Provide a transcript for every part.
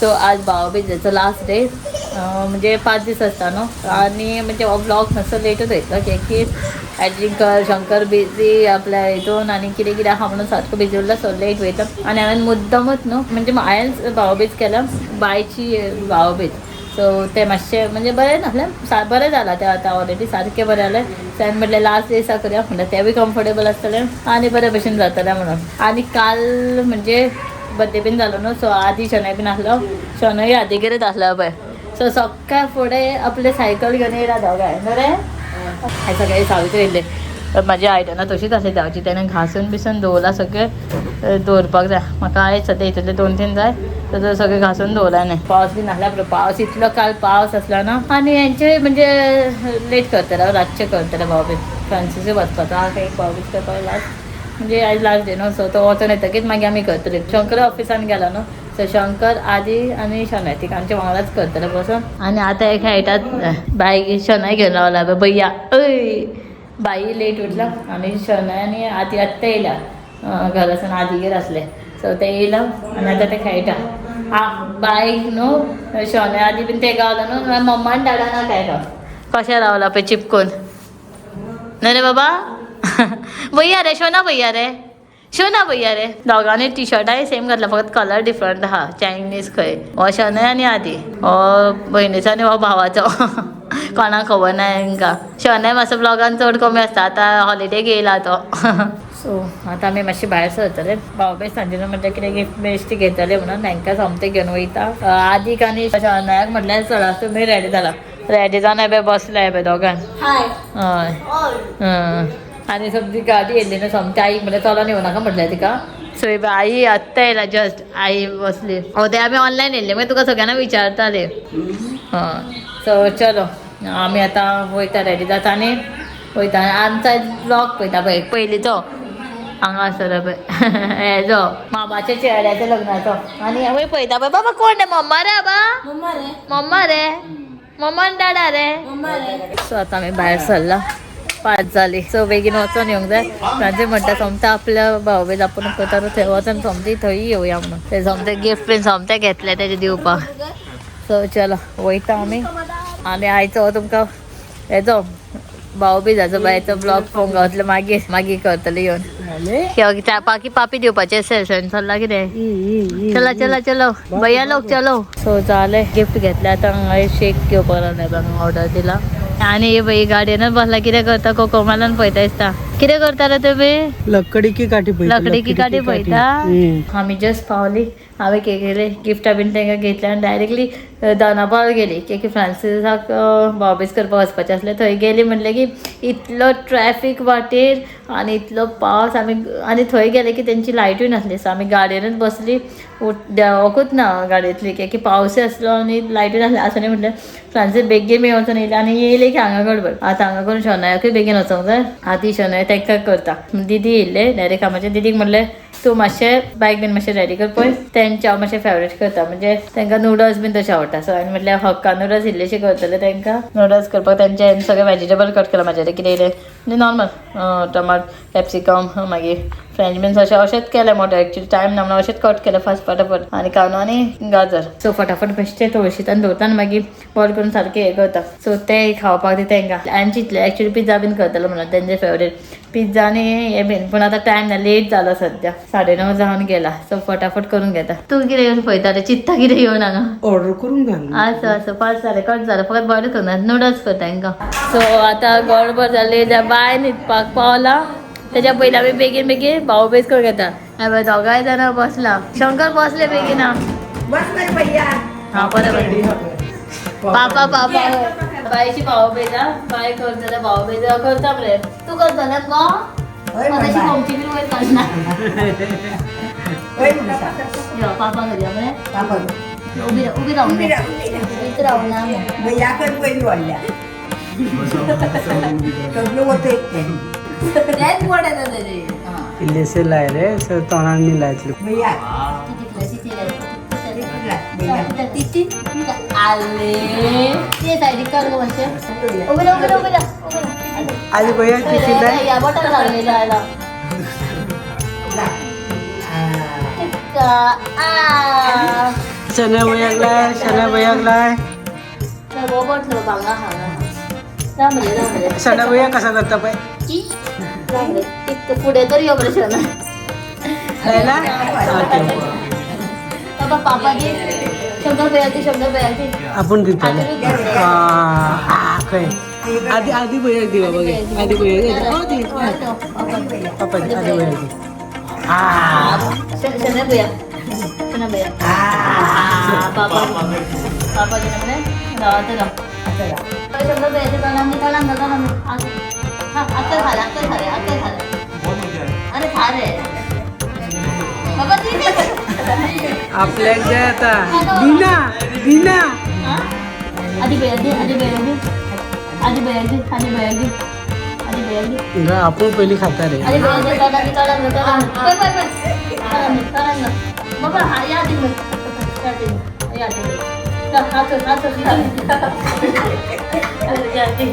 So आज भाऊबीजेचो last day, म्हणजे 5 दीस आसता न्हू. आनी म्हणजे हो ब्लॉग मातसो लेटूच वयतलो की एडिटींग कर, शंकर बिजी आपल्या हितून आनी कितें कितें आहा म्हणून सारको बिजी उरला, सो लेट वयता. आनी हांवें मुद्दमच न्हू म्हणजे हांवें भाऊबीज केला, बायची भाऊबीज. सो ते मातशें म्हणजे बरें नासलें, बरें जालां तें आतां ऑलरेडी सारकें बरें जालें. सो हांवें म्हटलें लास्ट दिसा करया म्हणल्यार तेंवूय कम्फर्टेबल आसतलें आनी बरे भशेन जातलें म्हणून. आनी काल म्हणजे बड्डे बीन जालो न्हू, सो आदी शणै बीन आसलो, शणय आदीगेरच आसलो पळय. सो सकाळ फुडें आपले सायकल घेवन येयला दोगांय बरें. सगळे सावित्री येयल्ले, म्हाजी आयदनां तशीच आसली धांवची, तेणें घासून बिसून दवरला सगळें दवरपाक जाय म्हाका. आयज सद्या हितूंतले 2-3 जाय तर सगळें घासून दवरला. न्ही पावस बीन नासला, पावस इतलो काल पावस आसलो ना. आनी हेंचे म्हणजे लेट करतले, रातचें करतले भाऊबीज. फ्रांसीसूय वचपाचो आहा एक भाऊबीज करपाक लास्ट, म्हणजे आयज लास्ट डे न्हू. सो तो वचोन येतकीच मागीर आमी करतले. शंकर ऑफिसान गेला न्हू, सो शंकर आदी आनी शणै तिगांच्या वांगडाच करतले बसून. आनी आतां एक खेळटात बाय शणै घेवन रावला भैया. अय बाई लेट उठला आनी शणै आनी आदी आत्तां येयल्या घरासून, आदीगेर आसले. सो ते येयला आनी आतां ते खेळटा. बायक न्हू शणै आदी बीन ते गावला न्हू, मम्मान डाडान खेळटा. कशें रावला पळय चिपकून न्हय रे बाबा. भैया रे शोना, भैया रे शोना, भैया रे. दोगांनी टी शर्टाय सेम घातला, फक्त कलर डिफरंट आहा. चायनीज खंय हो शणै आनी आदी, हो भयणीचो आनी हो भावाचो, कोणाक खबर ना हेंकां. शणै मातसो ब्लॉगान चड कमी आसता, आतां हॉलिडेक येयला तो. सो आतां आमी मातशें भायर सरतले. भाऊबीज सांजे म्हटल्यार कितें गिफ्ट बेश्टी घेतले म्हणून हेंकां सोमतें घेवन वयता. आदीक आनी शणैक म्हटल्यार चला तुमी रेडी जाला, रेडी जावन हें बसले पळय दोगांय. हय आनी समजी गाडी येयल्ली न्हू सोमती आईक म्हटल्यार चलोन येवं नाका म्हटलें तिका. सो आई आत्तां येयला जस्ट, आई बसली. हो ते आमी ऑनलायन येयल्ले मागीर तुका सगळ्यांना विचारताले. हय सो चलो आमी आतां वयता, रेडी जाता आनी वयता. आमचो ब्लॉग पळयता पळय पयलींचो हांगा आसतलो पळय हेजो मामाच्या चेड्याच्या लग्नाचो. आनी हांव पळयता पळय बाबा कोण रे, मम्मा रे बाबा, मम्मा रे, मम्मा आनी डाडा रे. सो आतां आमी भायर सरला, 5 जाली. सो बेगीन वचोन येवंक जाय. तांचे म्हणटा सोमतें आपल्या भाऊबीज आपूण करता थंय वचोन सोमती थंय येवया म्हणून. ते सोमते गिफ्ट बीन सोमते घेतले तेजे दिवपाक. सो चलो वयता आमी. आनी आयचो तुमकां हेजो भाऊबीजाचो बायचो ब्लॉग पळोवंक गावतलो, मागीर मागीर करतले येवन. बाकी पापी दिवपाचे असेल चल्ला कितें, चला चला चलो भैया लोक चलो. सो जालें गिफ्ट घेतले, आतां हांगा शेक घेवपाक लागले, ऑर्डर दिला. आनी हे बाई गाडयेनच बसला, कितें करता कोकोमालान पळयता दिसता. कितें करता रे तुमी? लकडी की काठी पळयता. लकडी की काठी पळयता. आमी जस्ट पावली, हांवें केकेले गिफ्टां बीन तांकां घेतले आनी डायरेक्टली दोनापावल गेली. की फ्रांसीसाक भाऊबीज करपाक वचपाचें आसलें, थंय गेली म्हणलें की इतलो ट्रॅफीक वाटेर आनी इतलो पावस. आमी आनी थंय गेले की तेंची लायटूय नासली. सो आमी गाडयेनच बसली, देंवकूच ना गाडयेंतली, की पावसूय आसलो आनी लायटूय नासली. आसूं म्हटलें फ्रांसीस बेगीन बी वचून येयले आनी येयले की हांगा गडबड. आतां हांगा करून शनायकूय बेगीन वचोंक जाय. आदी शनाय तांकां करता. दिदी येयल्ले डायरेक्ट कामाचें, दिदीक म्हणलें तूं मातशें बायक बीन मातशें रेडी कर पळय, तेंचे हांव मातशें फेवरेट करता, म्हणजे तांकां नुडल्स बीन तशें आवडटा. सो हांवें म्हटल्यार हक्का नुडल्स इल्लेशे करतले तांकां. नुडल्स करपाक तेंचे हांवें सगळें वेजिटेबल कट केलां म्हाजें कितें कितें म्हणजे नॉर्मल टमाट कॅप्सिकम मागीर फ्रेंच बीन्स अशें अशेंच केलें. मोठें एक्चुली टायम ना म्हणून अशेंच कट केलें फास्ट फटाफट. आनी कांदो आनी गाजर. सो फटाफट बेश्टें तळशीतान दवरता आनी मागीर बॉयल करून सारकें हें करता. सो तें खावपाक दिता तांकां. हांवें चिंतलें एक्चुली पिझ्झा बीन करतलो म्हणून तेंचे फेवरेट पिझ्झा आनी हें बीन, पूण आतां टायम ना, लेट जालो सद्या, 9:30 जावन गेला. सो फटाफट करून घेता. तूं कितें येवन पळयता रे, चिंत्ता कितें येवन हांगा? ऑर्डर करून घाल. आसा आसा 5 जालें, कट जालें, फकत बॉयलूच करना, नुडल्स करता तांकां. सो आतां गडबड जाली, बाय न्हिदपाक पावला, तेज्या पयलीं आमी बेगीन बेगीन भाऊबीज करून घेता. हांवें दोगांय जाणां बसला, शंकर बसले बेगीन. हां बरें बरें पापा पापा बायची भाऊबीज बाय करतले, भाऊबीज करता मरे. तूं करतले गो तशी कोमची बीन वयर काडना. यो पापा करया मरे, उबी उबी रावून उबीच रावना. इल्लेशे लाय रे तोंडान बी लायतले. आले ते सायडीक कर गो मातशें. उबी राव उबी राव उबी राव. आदी भैया तिती लाय. या बोटाक लागले जायला. शना भैयाक लाय, शना भैयाक लाय. बोबटलो बांगा हांगा. राम रे, राम रे. शना भैया कसा करता पळय. राम रे, तितकं पुढे तर यो बरं शना. लायला? ओके. बाबा पापाजी, शंकर भैयाची, शंकर भैयाची. आपण दितले. खंय आदी आदी भैयाक दी बाबा, घे. आदी भैयाक हो दी. पापा दी, आदी भैयाक दी. आ शना भैया, शना भैया. पापा पापाजी म्हणे राव राव. शंकर भैयाचे तोंडान तोंडान तोंडान. हा आता झालं, आता झालं, आता झालं. अरे झाले बाबा दी. आपल्याक जाय आता. दिना दिना. आधी भैया दी, आधी भैया दी, आधी भैया दी, आधी भैया दी, आधी भैया दी. आपण पहिली खाता रे. आधी भैया दी, तोंडान तोंडान तोंडान. पळ पळ पळ. तोंडान तोंडान. बाबा हा या आधी, या आधी, या आधी. हात हात. या आधी.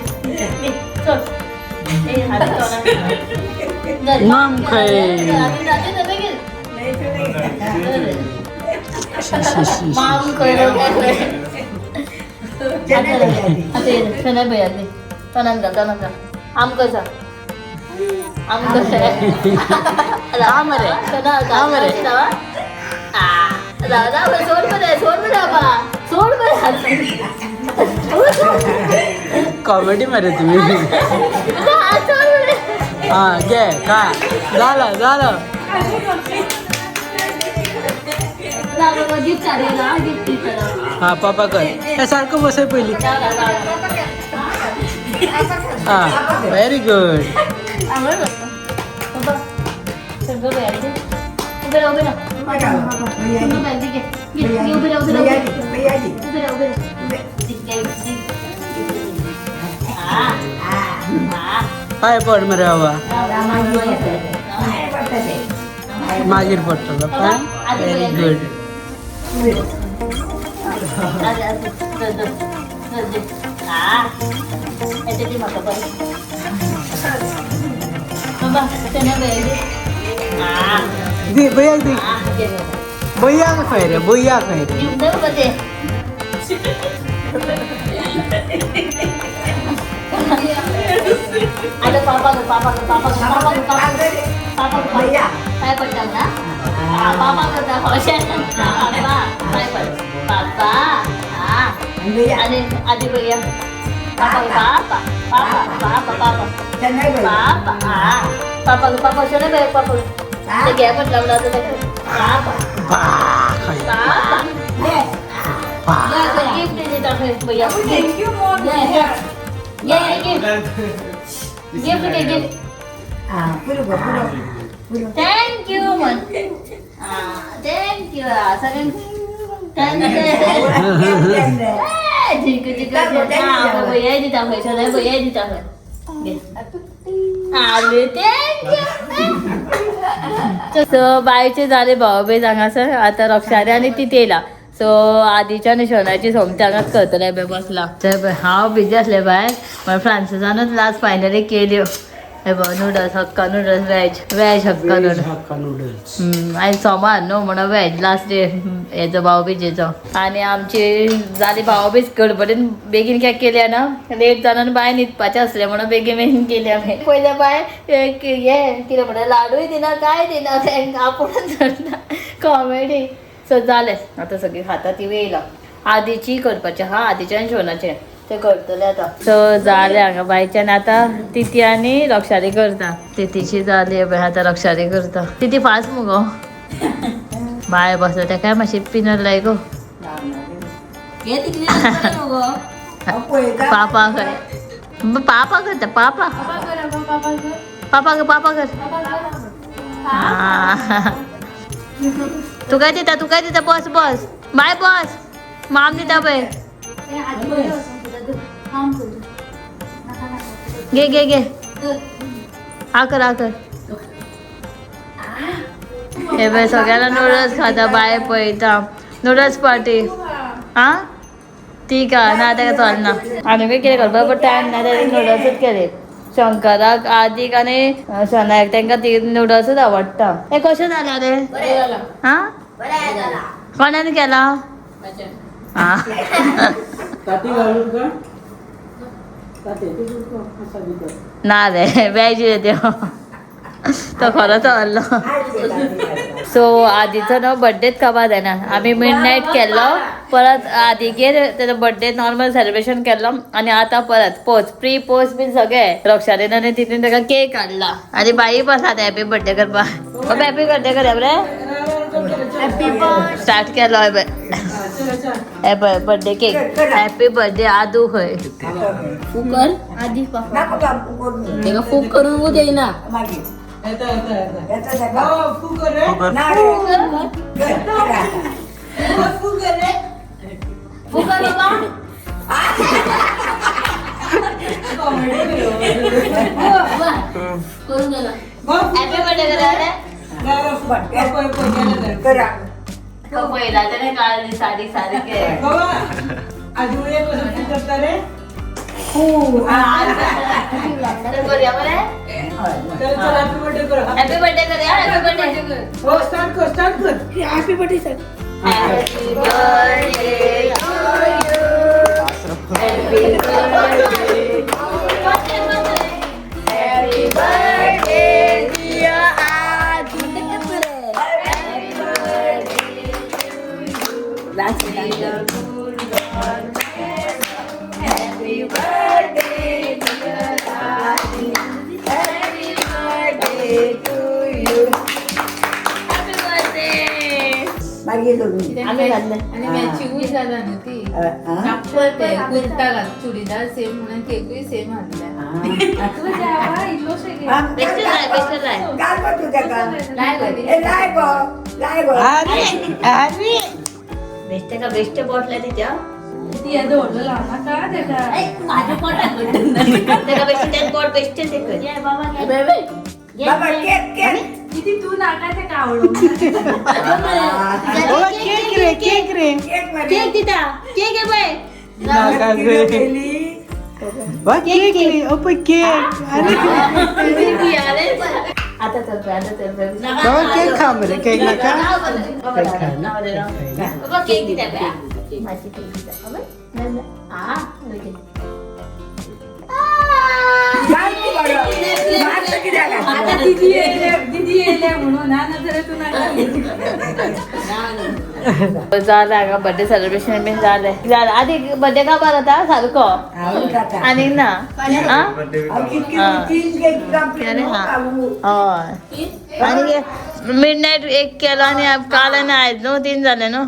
चल. ए हात तोंडान. माम खय. आधी जाते ना बेगीन. माम खय. आता ये शना भैया दी, तोंडान घाल, तोंडान घाल. आम कसा, आम कसा. खा मरे. खा मरे. सोड मरे, सोड मरे बाबा, सोड मरे. कॉमेडी मरे तुम्ही. सोड मरे. हा घे खा, झालं झालं. बाबा गिफ्ट चालेल ना, गिफ्ट. हा पापा कर. हे सारखं बसाय पहिली. हा व्हेरी गुड. बाबा शंकर भैया दी, उभे राहा, उभे राहा. शंकर भैया दी, घे घे घे. उभे राहा, उभे राहा, उभे राहा, उभे राहा. घे, घे. हा हा. पाय पड मरे बाबा. मागीर पडटलो पाय. Very good. आदे आदे दर दर दर दे. आ येते ती म्हाका बरें. बाबा शना भैया दी. आ दी भैयाक दी. आ घे. भैयाक खंय रे, भैया खंय रे? दिवंक जाय बाबा ते. आता पापा ग, पापा ग, पापा ग, पापा ग, पापा ग, पापा ग, पाय पडटा ना. पापा करता अशें. पापा पाय पड पापा. हा आनी आदी भैया. पापा ग, पापा पापा पापा पापा पापा. हा पापा ग, पापा. शना भैया पापा ग. ते घे म्हटलं म्हणून आता ताका. पापा. बा खंय. पापा. बा. गिफ्ट दिता खंय भैया. घे घे गिफ्ट, गिफ्ट घे, गिफ्ट. Thank you म्हण. Thank you सगळ्यांक. Thank you. जिंकू जिंकू. हा भैया दिता खंय, सगळे भैया दिता खंय. घे. आले thank you. सो बायचे जाले भाऊ हांगासर. आतां रक्षारे आनी तिती येयला. सो आदीच्या आनी शोनाची सोमते हांगाच करतले पळय बसला. तर हांव बिजी आसलें बाय, मागीर फ्रांसिसानूच लास्ट फायनली केल्यो. हे पळय noodles, Hakka noodles, veg veg Hakka noodles. Hakka noodles. आयज सोमार न्हू म्हणून वेज लास्ट डे हेजो भाऊबीजेचो. आनी आमची जाली भाऊबीज गडबडीन बेगीन कित्याक केल्या ना, लेट जावन आनी बाय न्हिदपाचें आसलें म्हणून बेगीन बेगीन केली आमी. पयलें बाय हें कितें म्हणटा, लाडूय दिना कांय दिना, तांकां आपूणच धरता कॉमेडी. सो जालें आतां सगळीं खाता ती येयला. आदीची करपाची आहा, आदीचे आनी शोनाचें ते करतले आतां. सो जालें हांगा बायच्यान. आतां तिती आनी रक्षारी करता. तितीची जाली पळय, आतां रक्षारी करता. तिती फास्ट मुगो बाय बसता तेकाय मातशी पिनर लाय गो. पापा खंय, पापा करता. पापा पापा कर, पापा कर. तू काय दिता, तू काय दिता? बस बस बाय बस. माम दिता पळय. घे घे घे. आकर आकर. हे पळय सगळ्यांना नूडल्स खाता बाय पळयता. Noodles party. हा ती का ना ताका चलना. आनी कितें करपाक पण टायम ना, ताणी नूडल्सूच केले. शंकराक, आदीक आनी शनाक तांकां ती नूडल्सूच आवडटा. हें कशें जालां रे? हा कोणान केला? हा ना रे वेज रे त्यो तो खरोच हरलो. सो आदीचो न्हू बड्डेच काबार जायना. आमी मिड नायट केल्लो, परत आदीगेर तेजो बड्डे नॉर्मल सेलिब्रेशन केल्लो आनी आतां परत पोस्ट प्री पोस्ट बीन सगळे रक्षाबंधन तितून ताका केक हाडला आनी बाई बसात हॅपी बड्डे करपाक. बाबा हॅपी बड्डे कर रे. स्टार्ट केलो हे पळय बड्डे केक. हॅपी बर्थडे आदू खंय फुकर तेका फूक करून येयना. फुकर बाबा. करून गेला. हॅपी बर्थडे करा रे. पहिला त्याने काढली साडी सारखे. करूया बरे. हॅपी बर्थडे करूया. Happy birthday. Happy birthday sir. Happy birthday to you. Happy birthday. Happy birthday dear Adi. Happy birthday to you. May the good God bless you. Happy birthday dear Adi. Happy birthday to you. Happy birthday. आम्ही घातले. आणि मॅचिंगूय जाला न्हू ती ते कुर्ता घाल churidar same म्हणून केकूय same हाडल्या. तुझ्या इल्लोशे घे. बेस्ट जाय, बेस्ट जाय. अरे बेस्ट का बेस्ट बॉटल तिच्या. ती येदो व्हडलो लावना का तेका. माझ्या पोटात त्याला बेस्ट त्यात पोट बेस्ट ते किती तू नाका तेका आवडूं. ओ केक रे, केक रे. केक दिता, केक आहे बाय. नाका रे. वा केक रे, ओ पण केक. अरे आता चल बाय, आता चल बाय. बाबा केक खा मरे, केक नका. केक खा ना. बाबा केक दिता बाय. माझी केक दिता. अबे, नाही, नाही. आ, ओके. आता दिदी येयल्या, दिदी येयल्या म्हणून ना नाजाल्यार तूं नाका. झालं हांगा बर्थडे सेलिब्रेशन बीन जालें जालें. आदी बर्थडे काबार जाता सारको आनीक ना. आ हय, आनी मिड नायट एक केलो आनी काल आनी आयज न्हू 3 जाले न्हू.